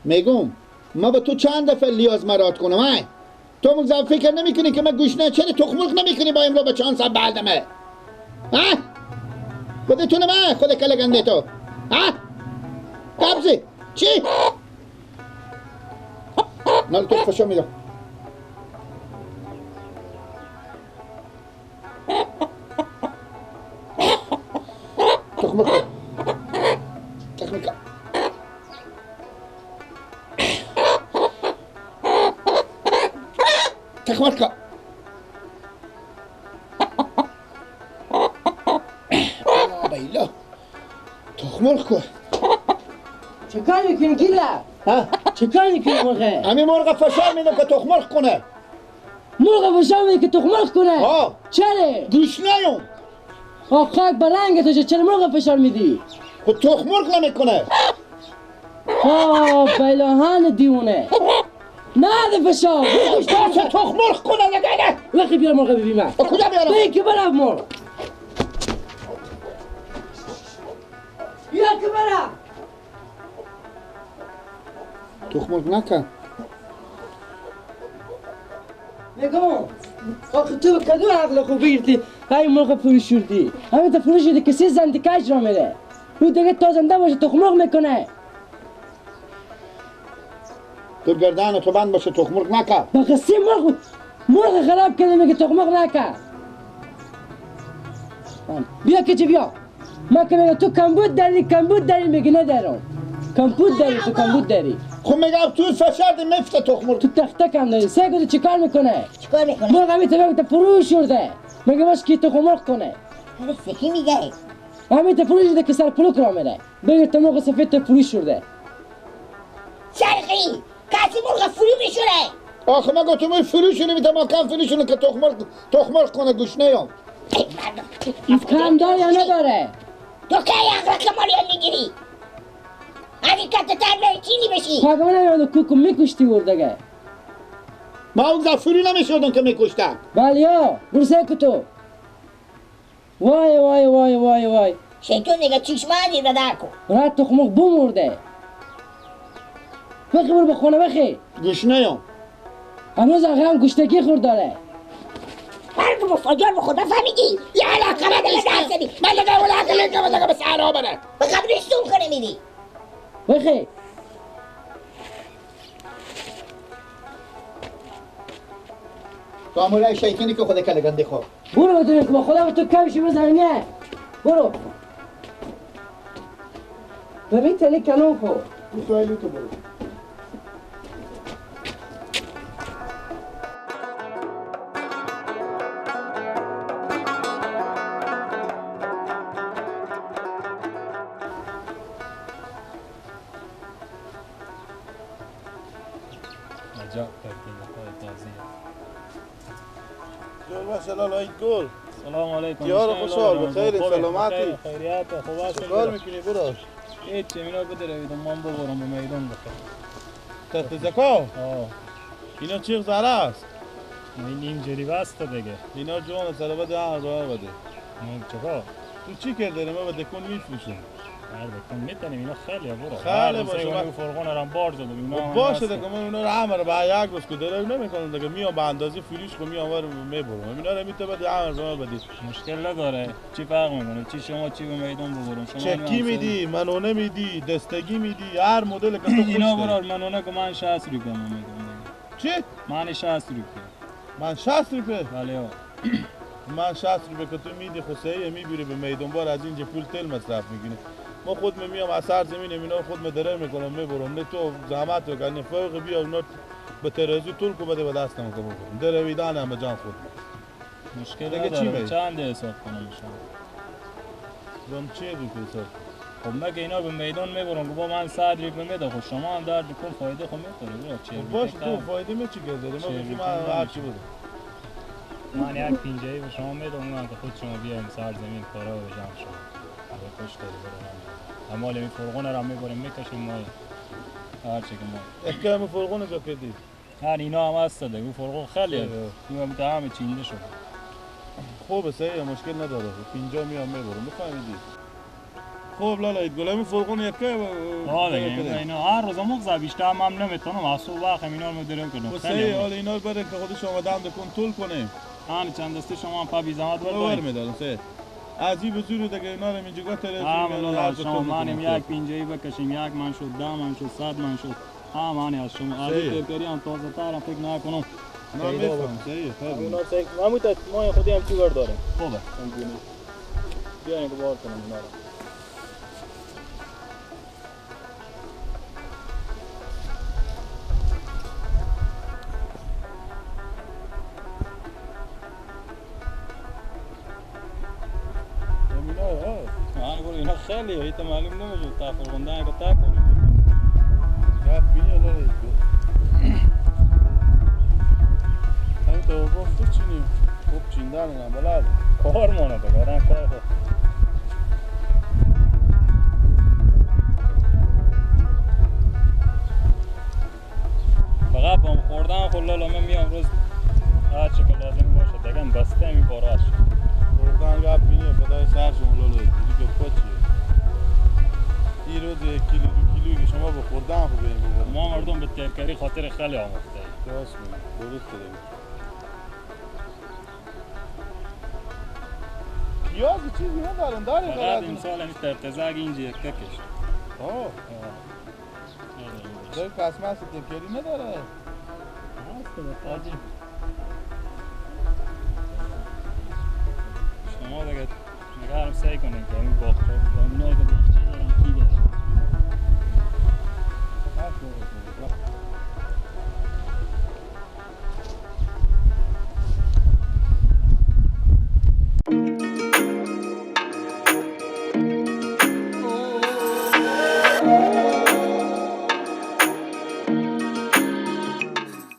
میگم ما با تو چند دفعه لیاز مراد کنم ای؟ تو مگزم فکر نمی کنی که من گوش نه چرا تخمرق نمی کنی با امرو به چند سب بلدمه ها؟ خودتونه من خود کله گنده تو ها؟ قبضی چی؟ نال تو فشا میدم تخمرق تخمرق تخمرق بیلا تخمرق کو چه کار میکنی گیلا؟ ها؟ چه کار میکنی مرغه؟ همین مرغ فشار میدم که تخمرق کنه. مرغ فشار میدم که تخمرق کنه؟ ها. چرا؟ گوش نیوم. آه خاک برنگ تو چرا مرغ فشار میدی؟ خب تخمرق نمیکنه. آه بیلاهان دیوونه. نه ده فشار. گوش باشه تخمرق کنه نگه. لخی بیار مرغ ببینم. کجا بیارم؟ بگی که برم مرغ. بیا که برم. تخمرق نکن. میگم آخه تو کدو عقل خوب بگیرتی های مرغ فروش شدی همین تا فروش شدی کسی زنده کج را میره او دیگه تا زنده باشه تخمرق میکنه. تو گردن تو بند باشه تخمرق نکن. باقی سی مرغ خراب کرده میگه تخمرق نکن. بیا که بیا ما که میگم تو کمبود داری کمبود داری میگه ندارم. کمبود داری تو کمبود داری. خب میگم تو فشار مفت تخمرق تو تخته کم داری سه گوده چیکار میکنه؟ چیکار میکنه؟ مرغ همین تو فروش شده میگه باش کی تخمرق کنه. آره سکی میگه همین تو فروش شده که سر پلوک را میره بگه تو مرغ سفید تو فروش شده. چرخی کسی مرغ فرو میشوره. آخه من گفتم فروش شده میتونم ما کم فروش شده که تخمرق کنه گوش نیام. کم داره یا نداره؟ تو کی عقل کمالیان میگیری؟ اگه کت تر چینی بشی؟ خب من نمیدونم کوکو میکشتی وردگه. ما اون زفوری نمیشدم که میکشتم. بله یا برو سعی تو. وای وای وای وای وای. شیطون دیگه چشمه دیگه در کن. رات تخمق بمرده. بخی برو به خونه بخی. گوش نیام. هنوز آخه هم گوشتگی خورد داره. هر کو مفاجر به خدا فهمیدی؟ یه علاقه نداری. من دیگه ولا عقل دیگه به صحرا بره. به قبرستون کنه میری. بخی تو امولای شیطانی که خود کله گنده خور. برو بدون که با خدا تو کمشی بزنی. برو. ببین تلی کلون خور. تو تو برو. گل. سلام علیکم. یار خوشحال بخیر سلامتی. خیریت خوب است. چیکار میکنی برادر؟ هیچ اینا بده رویدم من ببرم به میدان بخیر. تحت زکا؟ آه. اینا چه زره است؟ این اینجوری بسته دیگه. اینا جون سر بده هم بده. چیکار؟ تو چی کرده ما به دکون میفروشیم. هر دکون میتونیم اینا خیلی برو. خیلی باشه. من فرغون رو بار زدم اینا. باشه دیگه من اونا رو همه رو به یک روز که داره نمیکنم دیگه میام به اندازه فروش خو میام ور میبرم. اینا رو میته بعد همه رو بدی. مشکل نداره. چی فرق میکنه؟ چی شما چی به میدان ببرم؟ شما چکی میدی، منونه میدی، دستگی میدی، هر مدل که تو خوش اینا برار منونه که من 60 روپیه میدم. چی؟ من 60 روپیه. من 60 روپیه؟ بله. من 60 روپیه که تو میدی خو میبری به میدان بار از اینجا پول تل مصرف میکنی. ما خود میام از سر زمین اینا خود می دره میکنم میبرم نه تو زحمت وکنی فوق بیا اونا به ترازو طول کو بده به دستم که بخورم درویدن هم به جان خود مشکل دیگه چند حساب کنم شما زم چه دو حساب خب مگه اینا به میدان میبرم که با من 100 روپیه میده خب شما هم در کن فایده خب میخوره چه باش تو فایده می چی گذاره ما بگیم من هر چی بده من یک پینجه‌ای به شما میدم اونم که خود شما بیایم سر زمین کارا به جمع شما خوش داری برم امال می فرغون را میبریم میکشیم ما هر چی که ما احکام فرغون جو کردی هر اینا هم هست دیگه فرغون خیلی اینا هم همه چینده شد خوبه صحیح مشکل نداره 50 میام میبرم میفهمیدی خب لالا اید گلمی فرقون یکه آره اینا هر روز مغزه بیشتر هم نمیتونم از صبح وقت اینا رو مدرم کنم. صحیح حالا اینا رو بره که خودش آمده هم کنترل کنیم. هم چند دسته شما هم پا بی زحمت بردارید. میدارم صحیح. از این بزرگ دیگه اینا رو اینجا تره. هم شما منم یک پینجایی بکشیم یک من شد 10 من شد 100 من شد. هم من از شما از این ترکاری هم تازه ترم فکر نکنم. نه میفهم صحیح. اونا صحیح محمود ما خودی هم چی برداریم. خوبه. بیاین که بار کنم اینا رو. اینا خیلی هیچ معلوم نمیشه تا فرغونده که تا کنیم. رفت بینی الله همین تو گفت تو چینیم خوب چیندن اینا بلد کار مونه دیگه کار خوب. فقط با خوردن خب لالا من میام روز هر چه که لازم باشه دیگه بسته می باراش خوردن گپ بینی فدای سر شما لالا دیگه خود چیه این روز 1 کیلو 2 کیلو که شما به خوردن خوب این بابا ما مردم به ترکاری خاطر خیلی آموخته راست میگی درست داری. پیاز چیزی ندارن داره فقط امسال همین ترتزگ اینجا یک تکش. آه داره قسمت ترکاری نداره هست به شما دیگه نگرم سعی کنید که این باغچه با اونایی که باغچه دارن کی دارن.